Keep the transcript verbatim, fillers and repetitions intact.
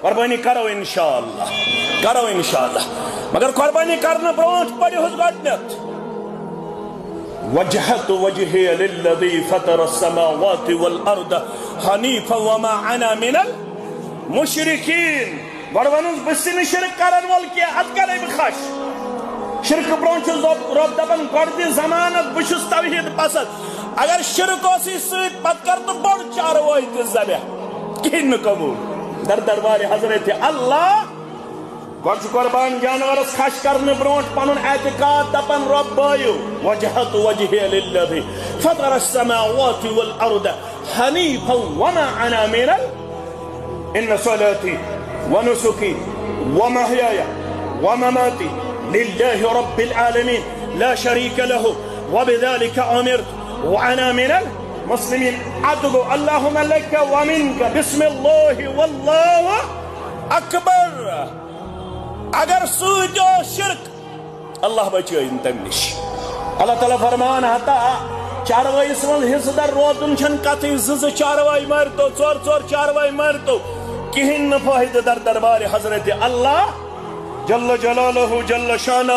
قربانی کرو انشاءاللہ، کرو انشاءاللہ۔ مگر قربانی کرنہٕ برونٛٹھ پٔرِو حظ گۄڈٕنیتھ، وجهت وجهي للذي فطر السماوات والأرض حنيفا وما أنا من المشركين۔ گۄڈٕ وَنُس، بہٕ چھُس نہٕ شرک کرن وول کینٛہہ، اتھ کرے بہٕ خش۔ شرکہٕ برونٛہہ چھُس رۄب، رۄب دپان، گۄڈٕ دِ ضمانت، بہٕ چھُس توحید پسند۔ اگر شرک اوسُے سۭتۍ، پتہٕ کر تہٕ بوٚڑ چاروٲے تہِ ذبح، کِہیٖنۍ نہٕ قبول۔ در دربارِ حضرت اللہ۔ گۄڈٕ چھُ قربان جانورس خش کرنہٕ برونٛٹھ پنُن اعتقاد دپان، رۄب بٲیِو، وجهت وجهي للذي فطر السماوات والأرض حنيفا وما أنا من ال-، إن صلاتي ونسكي ومحياي ومماتي لله رب العالمين لا شريك له وبذلك أمرت وأنا من المسلمين۔ ادعو اللهم لك ومنك، بسم الله والله أكبر۔ اگر سۭتۍ اوس شرک، اللہ بچٲیِن تمہِ نِش۔ اللہ تعالیٰ فرمان ہتا، چاروٲیِس منٛز حصہٕ دار روزُن چھَنہٕ کتھٕے، زٕ زٕ چاروٲے مٲرتو، ژور ژور چاروٲے مٲرتو، کِہیٖنۍ نہٕ فٲیدٕ۔ در دربارِ حضرت اللہ جل جلالہ جل شانہ۔